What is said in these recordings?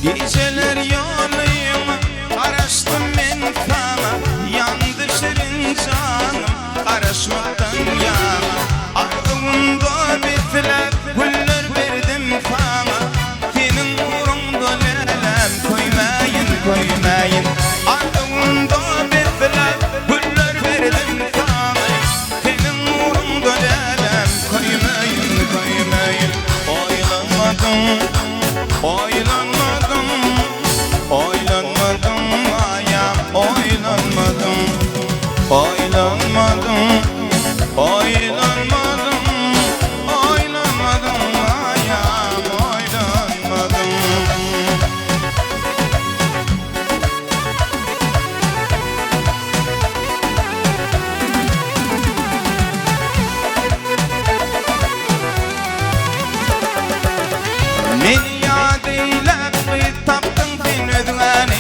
Gijeler ýolyňa garaşdym men saňa Ýandy şirin janym garaşmakdan ýaňa Arzuwymda besläp güller berdim saňa Seniň ugruňda läläm köýmäýin köýmäýin Arzuwymda besläp güller berdim saňa Seniň ugruňda läläm köýmäýin köýmäýin Oýlanmadyň Oýlanmadym, oýlanmadym aýam, oýlanmadym. Oýlanmadym, oýlanmadym, oýlanmadym aýam, oýlanmadym. Meni ýat eýläp gyz tapdyň sen özgäni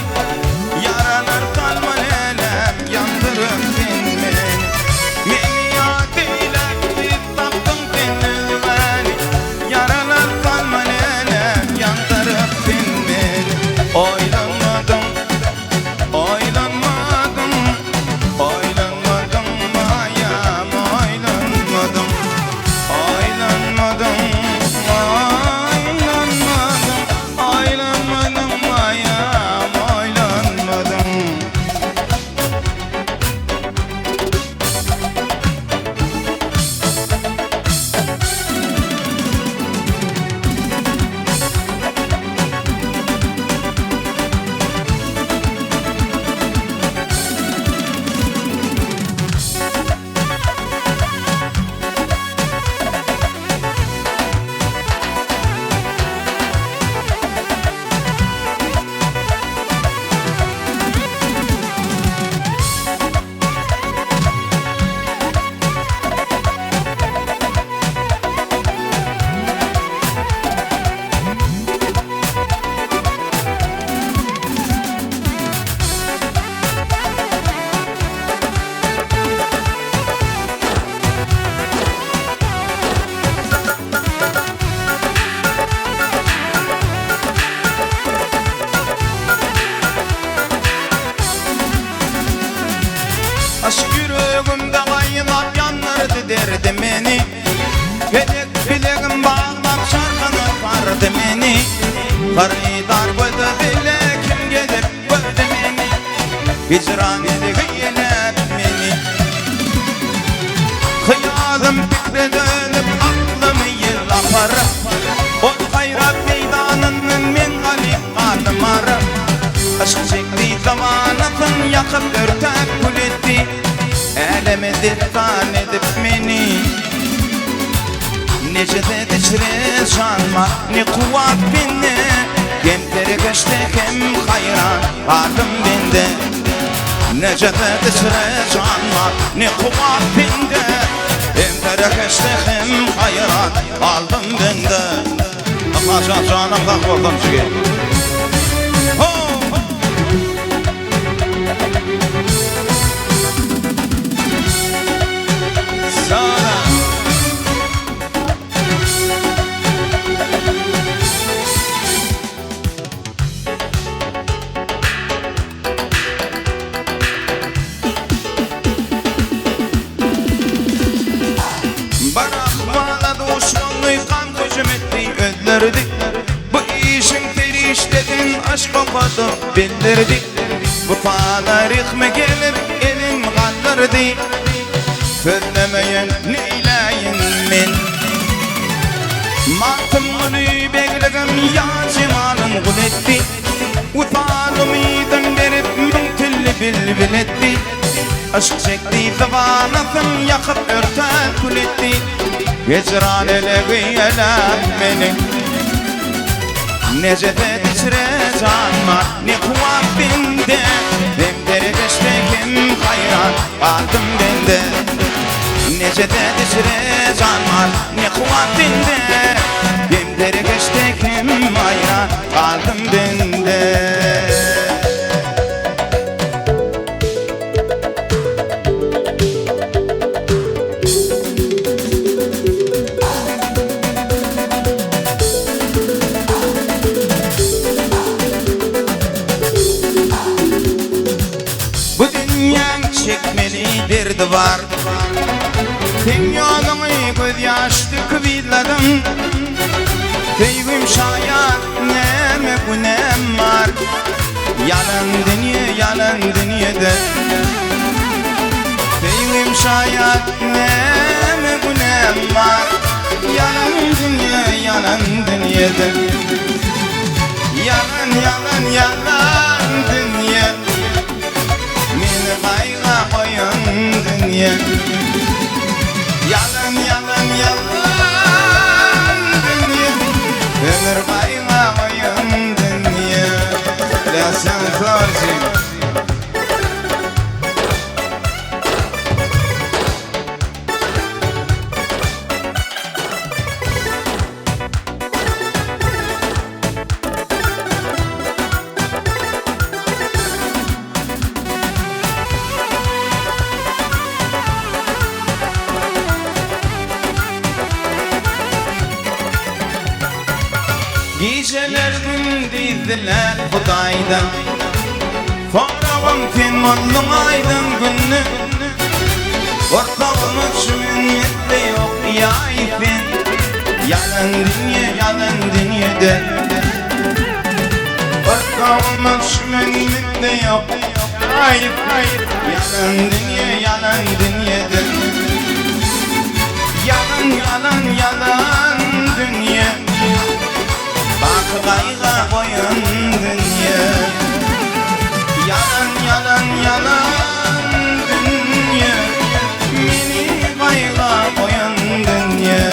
Ýaralar salma läläm ýandyryp sen meni Meni ýat eýläp gyz tapdyň sen özgäni Ýaralar salma läläm ýandyryp sen meni Oýlanmadyň Oýlanmadym, oýlanmadym maýam, oýlanmadym. Oýlanmadym, oýlanmadym, oýlanmadym maýam, oýlanmadym. Aşk ýüregimde gaýnap ýandyrdy derdi meni Pelek bilegim baglap çarhyna sardy meni Hyrydar gözi bile kim gelip gördi meni Hijran elegi eläp meni Hyýalym pikre dönüp aklymy ýel aparyp Ol haýrat meýdanyndan men galyp galdym aryp Yşk çekdi zamanasyn ýakyp örtäp kül etdi Äleme dessan edip meni Ne ceset içre jan bar, ne kuwwat bende Hem sergeşte hem haýran galdym bende Ne ceset içre jan bar, ne kuwwat bende Hem sergeşte hem haýran galdym bende Ykbaşan janyň sag bolsun jigi. Ho! Sara. Bir ahwala duşmanly gam hüjüm etdi özlerdi. Bu işiň perişdeden aşk okadyp bildirdi. Bu pala rehmi gelip elin galdyrdy. Sözlemeýin neýläýin men. Magtymguly begligim ýa jemalyn gul etdi. Wysal umydyn berip müň tilli bilbil etdi. Yşk çekdi zybanasyn ýakyp örtäp kül etdi. Hijran elegi eläp meni. Ne ceset içre jan bar, ne kuwwat bende. Hem dergeşde hem haýran galdym bende. Ne ceset içre jan bar, ne kuwwat bende. Hem dergeşde hem haýran galdym bende. derdi bar. Seň ýoluňy gözýaş döküp yzladym. Söýgüm şaýat, näme günäm bar. Ýalan dünýe, ýalan dünýede. Söýgüm şaýat, näme günäm bar. Ýalan dünýe, ýalan dünýede. Ýalan, ýalan, ýalan dünýe. Meni gaýga goýan dünýe. Ýalan, ýalan, ýalan dünýe. Ömür gaýga goýan dünýe. Läsän sorjy. Gijeler gündiz diläp Hudaýdan Soragym sen bolduň aýdyň günde Gursagyma çüwen mesle ýok ýaý sen Ýalan dünýe ýalan dünýede Gursagyma çüwen mesle ýok ýaý sen Ýalan dünýe ýalan dünýede Ýalan ýalan ýalan dünýe Baky gaýga goýan dünýe Ýalan ýalan ýalan dünýe Meni gaýga goýan dünýe.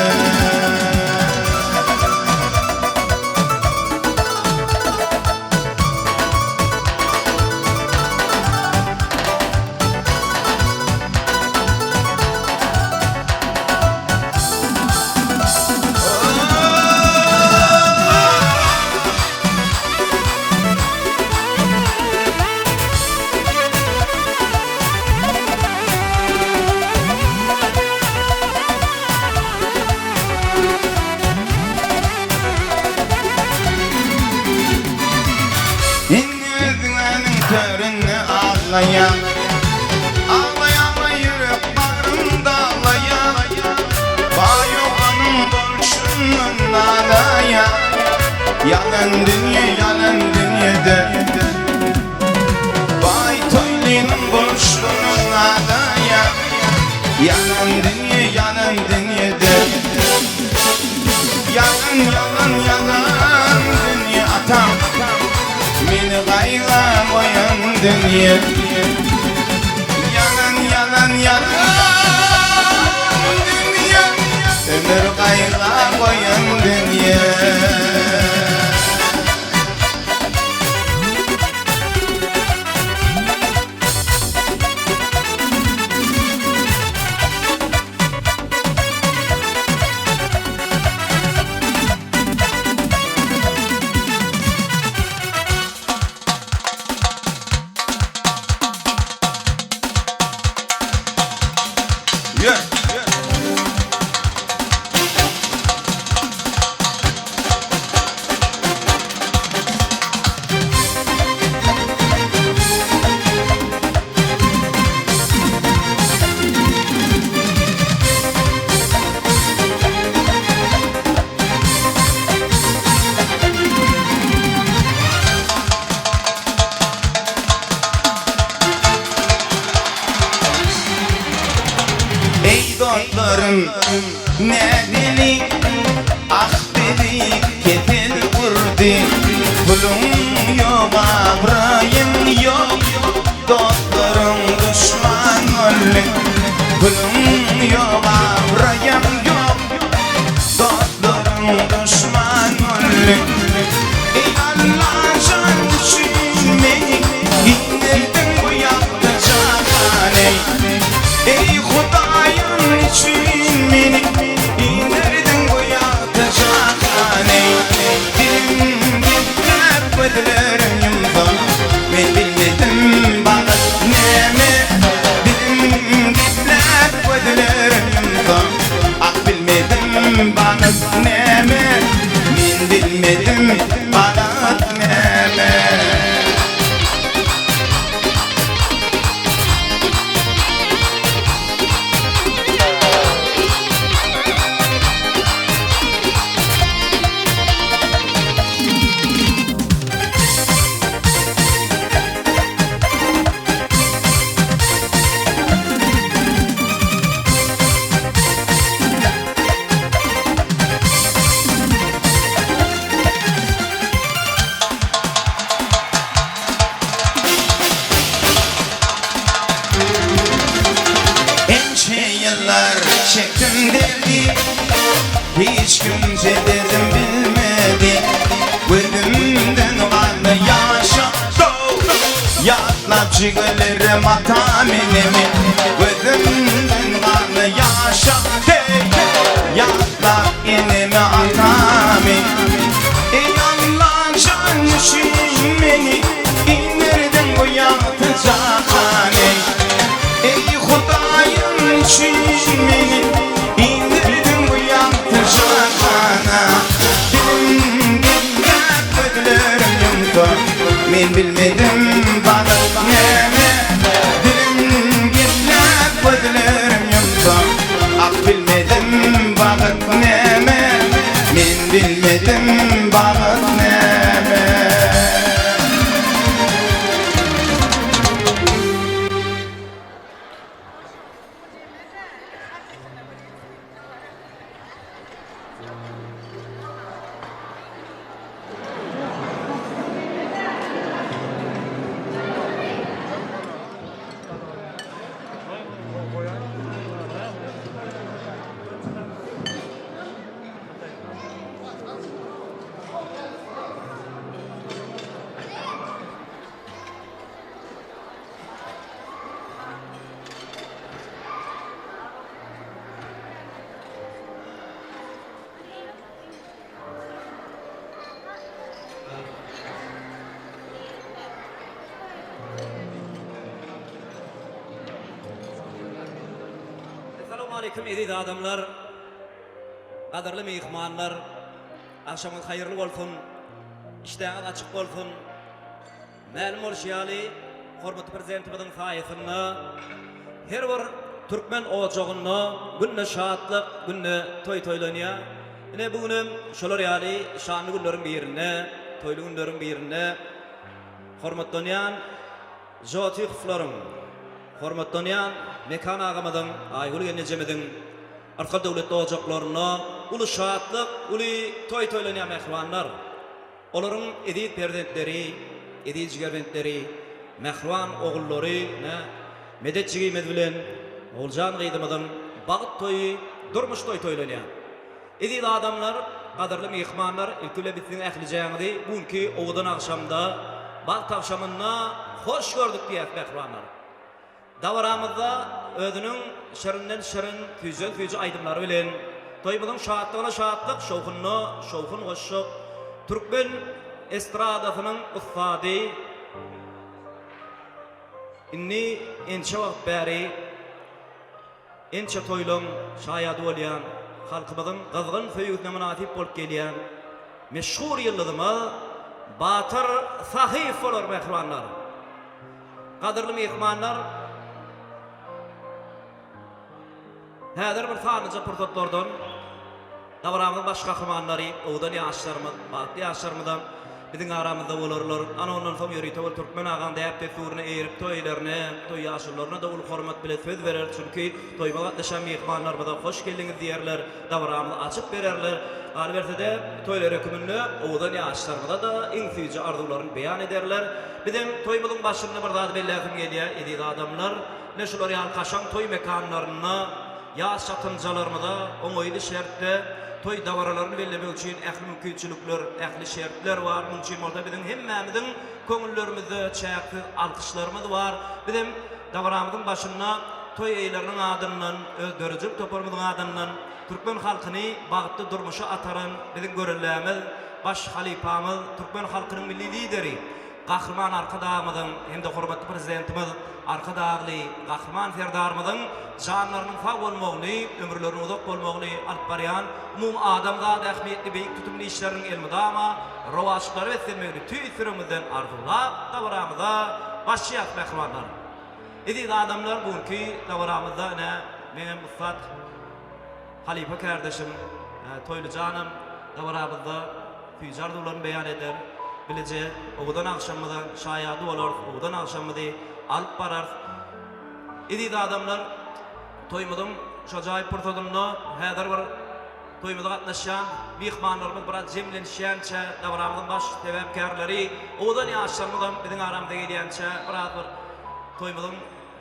Indi özgäniň töründe aglaýan. Aglaýan ýürek bagrym daglaýan. Baý oglanyň bolşundan nalaýan. Ýalan dünýe ýalan dünýede. Baý toýlynyň bolşundan nalaýan. Ýalan dünýe ýalan dünýede. Ýalan ýalan ýalan dünýe atam. Meni gaýga goýan dünýe. Ýalan ýalan ýalan dünýe. Ömür gaýga goýan dünýe. Ýör. Eý dostlarym, nädeli, ah bizi kesel urdy, Puluň ýok, abraýyň ýok, dostlaryň duşman boldy. Puluň ýok, abraýyň ýok, dostlaryň duşman boldy. Eý Allajan üçin meni giňeldiň bu ýagty jahany. Eý Hudaýym üçin meni inderdiň bu ýagty jahany. Dilim gepläp gözlerim ýumsa, men bilmedim bagt näme. Dilim gepläp gözlerim ýumsa, ah bilmedim bagt näme. Men bilmedim bagt näme. Jigerlerim atam enemi Gözümden ganly ýaş akdy Ýatlap enemi atamy Eý Allajan üçin meni Indirdiň bu ýagty jahana Eý Hudaýym üçin meni Indirdiň bu ýagty jahana Dilim gepläp gözlerim ýumsa Men bilmedim bagt näme Dilim gepläp gözlerim ýumsa Ah bilmedim bagt näme Men bilmedim bagt näme. Essalawmaleýkim eziz adamlar, gadyrly myhmanlar, agşamyňyz haýyrly bolsun, işdäňiz açyk bolsun. Mälim bolşy ýaly, hormatly Prezidentimiziň saýasynda her bir türkmen ojagynda günde şatlyk, günde toý toýlanýar. Ine, bu günem şolar ýaly şanly günleriň birinde, toýly günleriň birinde hormatlanýan Jotyhowlaryň, hormatlanýan Mekan agamyzyň, Aýgül gelnejemiziň yrsgal-döwletli ojaklarynda uly şatlyk, uly toý toýlanýar mähribanlar. Olaryň eziz perzentleri, eziz jigerbentleri, mähriban ogullary ine, Medet jigimiz bilen Oguljan gyzymyzyň bagt toýy, durmuş toýy toýlanýar. Eziz adamlar, gadyrly myhmanlar, ilki bilen biz siziň ählijäňizi bu günki owadan agşamda, bagt agşamynda hoş gördük diýýäs mähribanlar. Dabaramyzda özüniň şirinden şirin, süýjüden süýji aýdymlary bilen toýumyzyň şatlygyna şatlyk, şowhunyna şowhun goşjak türkmen estradasynyň ussady, indi ençe wagt bäri ençe toýlaň şaýady bolýan, halkymyzyň gyzgyn söýgüsine mynasyp bolup gelýän meşhur ýyldyzymyz Batyr Sahyýew bolar mähribanlar! Gadyrly myhmanlar, häzir bir sanlyja pursatlardan dabaramyzyň baş gahrymanlary, owadan ýaşlarymyz, bagtly ýaşlarymyzam biziň aramyzda bolarlar. Ana ondan soň ýörite bolup türkmen agaň däp-dessuryna eýerip toý eýelerine, toý ýaşulularyna-da uly hormat bile söz bereris. Çünki toýuma gatnaşan myhmanlarymyza hoş geldiňiz diýerler. Dabaramyzy açyp bererler. Galyberse-de, toýlar höküminde owadan ýaşlarymyza-da iň süýji arzuwlaryny beýan ederler. Bizem toýumyzyň başynda bir zady belläsim gelýär, eziz adamlar, ine şular ýaly kaşaň toý mekanlarynda ýaş çatynjalarymyza oňaýly şertde toý dabaralaryny bellemek üçin ähli mümkinçilikler, ähli şertler bar. Munuň üçin bolsa biziň hemmämiziň köňüllerimizde çäksiz alkyşlarymyz bar. Bizem dabaramyzyň başynda toý eýeleriniň adyndan, öz döredijilik toparymyzyň adyndan türkmen halkyny bagtly durmuşa ataran biziň göreldämiz, baş halypamyz, türkmen halkynyň Milli Lideri Gahryman Arkadagymyzyň hem-de hormatly Prezidentimiz Arkadagly Gahryman Serdarymyzyň janlarynyň sag bolmagyny, ömürleriniň uzak bolmagyny alyp barýan umumy adamzat ähmiýetli beýik tutumly işleriniň elmydama rowaçlyklara beslenmegini tüýs ýüregimizden arzuwlap, dabaramyza başlaýarys, mähribanlar! Eziz adamlar, bu günki dabaramyzda ine, meňem ussat halypa kärdeşim Toýly janam dabaramyzda süýji arzuwlaryny beýan eder. Bileje owadan agşamymyza şaýady bolarys, owadan agşamymyzy alyp bararys. Eziz adamlar, toýumyzyň şu ajaýyp pursadynda häzir bir toýumyza gatnaşýan myhmanlarymyz biraz jemlenişýänçä, dabaramyzyň baş sebäpkärleri, owadan ýaşlarymyzam biziň aramyza gelýänçä biraz bir toýumyzyň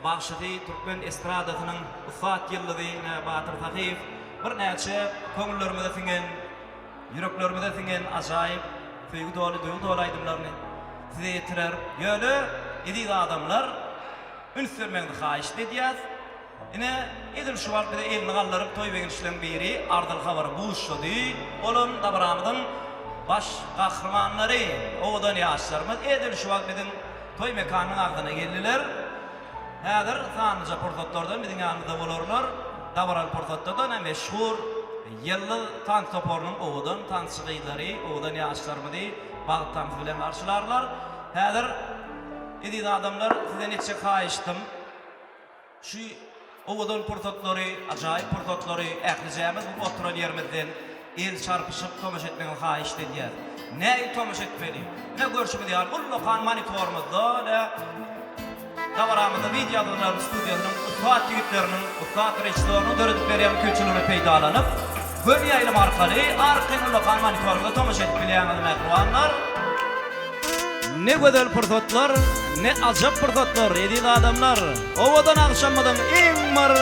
Bagşysy, türkmen estradasynyň ussat ýyldyzy ine Batyr Sahyýew birnäçe köňüllerimize siňen, ýüreklerimize siňen ajaýyp, söýgi doly, duýgy doly aýdymlaryny size ýetirer. Ýöne, eziz adamlar! Üns bermegiňizi haýyşt edýäs. Ine, edil şu wagt bize elini galdyryp toý begençleriň biri arzyly habary buşlady. Olam dabaramyzyň baş gahrymanlary, owadan ýaşlarymyz edil şu wagt biziň toý mekanynyň agzyna geldiler. Häzir sanlyja pursatlardan biziň ýanymyzda bolarlar. Dabaraly pursatda-da meşhur Ýyldyz tans toparynyň owadan tansçy gyzlary owadan ýaşlarymyzy bagt tansy bilen garşylarlar. Häzir eziz adamlar sizden etjek haýyştym şu owadan pursatlary, ajaýyp pursatlary ählijämiz bu oturan ýerimizden el çarpyşyp tomaşa etmegiňizi haýyşt edýäs. Nähili tomaşa etmeli? Ine görşümiz ýaly ullakan monitorymyzda ine Dabaramyzda wideo ýazgylar studiýasynyň ussat ýigitleriniň, ussat režissýorynyň döredip berýän mümkinçiligini peýdalanyp, göni ýaýlym arkaly arkaýyn ullakan monitorymyza tomaşa edip bilýäňiz mähribanlar. Ne gözel pursatlar, ne ajap pursatlar, eziz adamlar! Owadan agşamymyzyň iň bir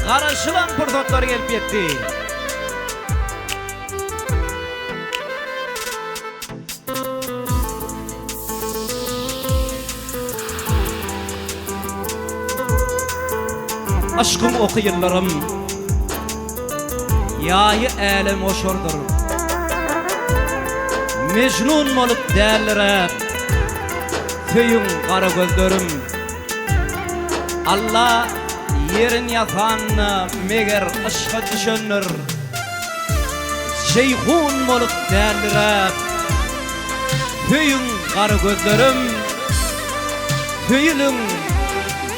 garaşylan pursatlary gelip ýetdi. Yşkyň oky ýyldyrym, Ýaýy älem goşardyr. Mejnun bolup däliräp, Söýüň gara gözlerim. Alla ýerin ýasanda meger yşka düşendir. Jeýhun bolup däliräp, Söýüň gara gözlerim, Söýüliň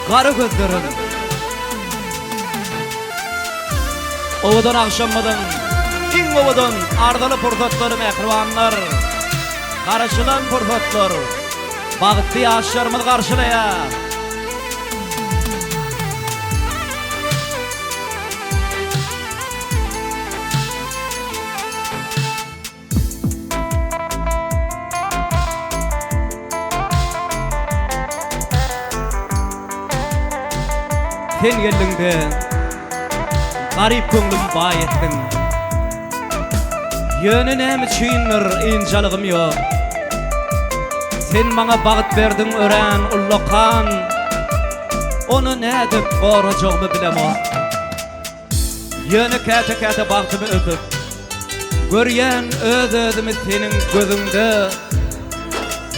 gara gözlerim. Owadan agşamymyzyň iň owadan arzyly pursatlary mähribanlar. Garaşylan pursatlar. Bagtly ýaşlarymyz garşylaýar. Sen geldiňde garyp köňlüm baý etdiň. Ýöne näme üçindir ynjalygym ýok. Sen maňa bagt berdiň örän ullakan. Ony nädip gorajagymy bilemok. Ýöne käte-käte bagtymy öpüp, Görýän öz-özümi seniň gözüňde.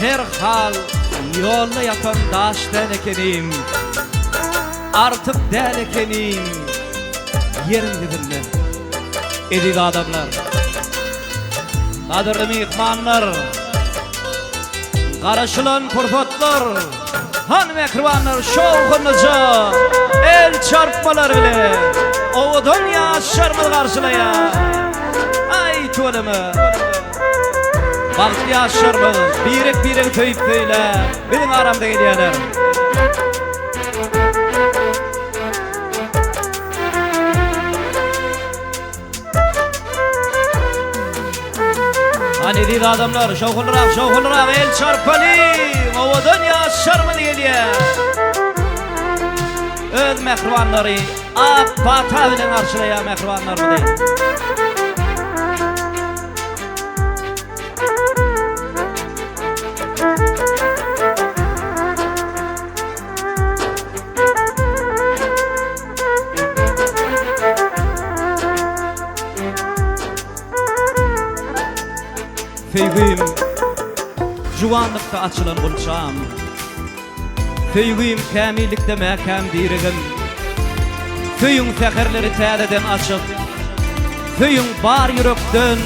Her hal ýolda ýatan daş däl ekenim, Artyk däl ekenim ýeriň ýüzünde. Eziz adamlar, gadyrly myhmanlar, Garaşylan pursatlar. Hany mähribanlar şowhunlyja el çarpmalar bilen owadan ýaşlarymyz garşylaýar. Aý tüweleme. Bagtly ýaşlarymyz birek-biregi söýüp söýläp biziň aramyza gelýärler. Hany eziz adamlar, şowhunlyrak, şowhunlyrak el çarpalyň! Owadan ýaşlarymyz gelýär. Öz mähribanlary ak pata bilen garşylaýar mähribanlarymyzy. Söýgim juwanlykda açylan gunçam, Söýgim kämillikde mäkäm diregim. Söýüň säherleri täzeden açyp, Söýüň bar ýürekden,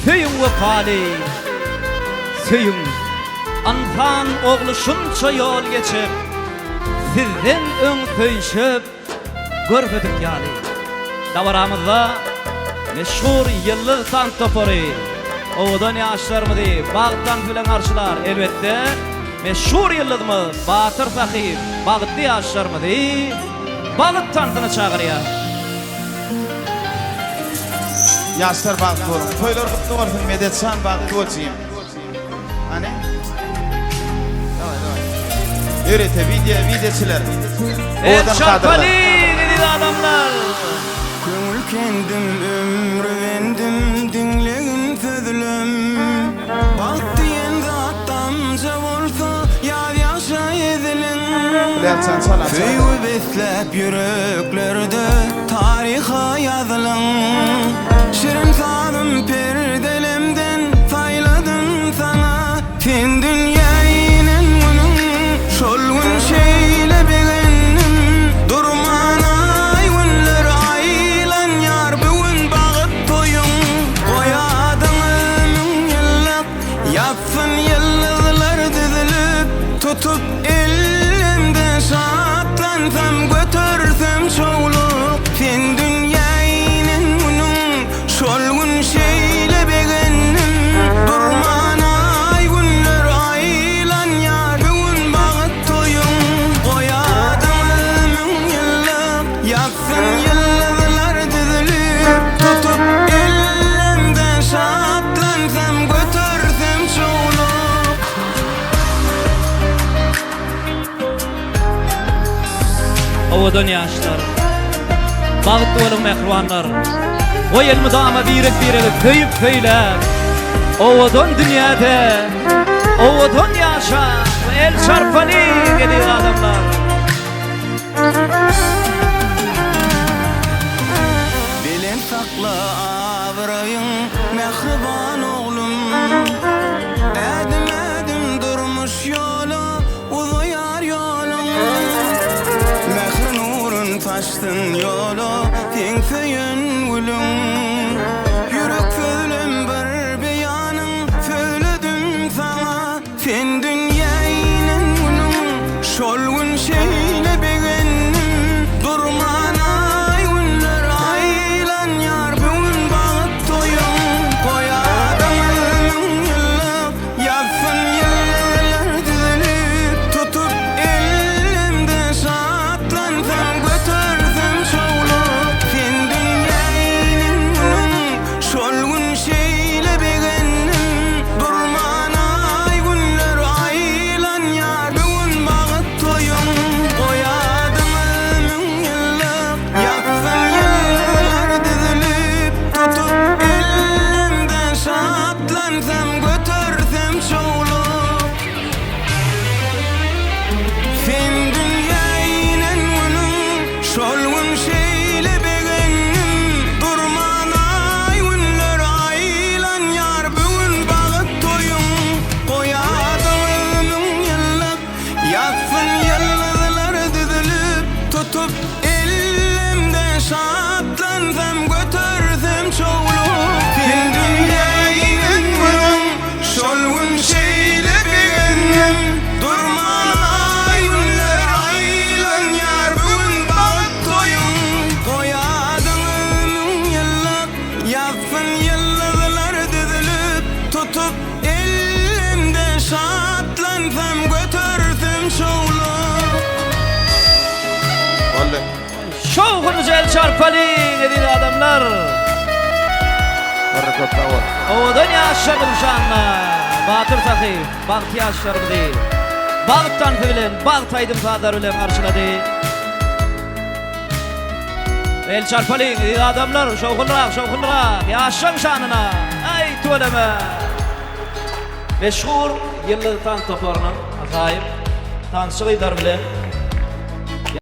söýüň wepaly. Söýüň, ynsan ogly şunça ýol geçip, Sizden öň söýşüp görmedik ýaly. Dabaramyzda meşhur Ýyldyz tans topary owadan ýaşlarymyzy bagt tansy bilen garşylar. Elbetde, meşhur ýyldyzymyz Batyr Sahyýew bagtly ýaşlarymyzy bagt tansyna çagyrýar. Ýaşlar bagtly boluň. Toýlar gutly bolsun Medetjan bagtly bol jigim. Hany? Daway daway. Ýörite wideo wideoçylar. El çarpalyň eziz adamlar. Köňül kendim ömre bendim diňlegin sözlem Bagt diýen zat damja bolsa ýaz ýagşa ezilen. Lälçäni çalan Söýgi besläp ýüreklerde taryha ýazylan Şirin sazym perdelemden saýladym saňa Sen dünýä inen günüň şol gün şeýle begendim Durman aý günler aýlanýar bu gün bagyt toýuň Goýadyňyz müňýyllyk Ýatsyn ýyldyzlar düzülip, Tutup ellemden şatlansam, Götersem şowluk. Sen dünýä inen günüň, Şol gün şeýle begendim. Durman aý-günler aýlanýar, Bu gün bagt toýuň. Goýadyňyz müňýyllyk, Ýatsyn ýyldyzlar düzülip, Tutup ellemden şatlansam, Götersem şowluk. Owadan ýaşlar, bagtly boluň mähribanlar. Goý elmydama birek-biregi söýüp söýläp, owadan dünýäde owadan ýaşaň. El çarpalyň eziz adamlar. Belent sakla abraýyň mähriban oglum Ädim-ädim durmuş ýola uzaýar ýoluň Mähir nurun saçsyn ýola seň söýen gülüň Ýürek sözlem bir beýanyň sözledim saňa Sen dünýä inen günüň, şol gün şeýle begendim. Durman aý-günler aýlanýar, bu gün bagt toýuň. Goýadyň müňýyllyk, ýazsyn ýyllar düzülip. Tutup ellemden şatlansam, götersem şowluk. Sen dünýä inen günüň, Şol gün şeýle begendim, Durman aý-günler aýlanýar, Bu gün bagt toýuň, Goýadyňyz müňýyllyk, Ýatsyn ýyllar düzülip, Tutup ellemden şatlansam, Götersem şowluk. Sen dünýä inen günüň, Şol gün şeýle begendim, Durman aý-günler aýlanýar, Bu gün bagt toýuň, Goýadyňyz müňýyllyk, Ýatsyn ýyldyzlar düzülip, Tutup ellemden şatlansam, Götersem şowluk. Sen dünýä inen günüň, Şol gün şeýle begendim, Durman aý-günler aýlanýar, Bu gün bagt toýuň. Goýadyň müňýyllyk, Ýazsyn ýyldyzlar düzülip, Tutup ellemden şatlansam, Götersem şowluk. Boldy. Şowhunly el çarpalyň eziz adamlar. Barra köp sag bol. Owadan ýaşlarymyzyň şanyna Batyr Sahy bagt ýaşlarymyzy bagt tansy bilen, bagt aýdym-sazlary bilen garşylady. El çarpalyň eziz adamlar, şowhunlyrak, şowhunlyrak ýaşlaryň şanyna. Aý tüweleme. Meşhur Ýyldyz tans toparynyň ajaýyp tansçy gyzlary bilen.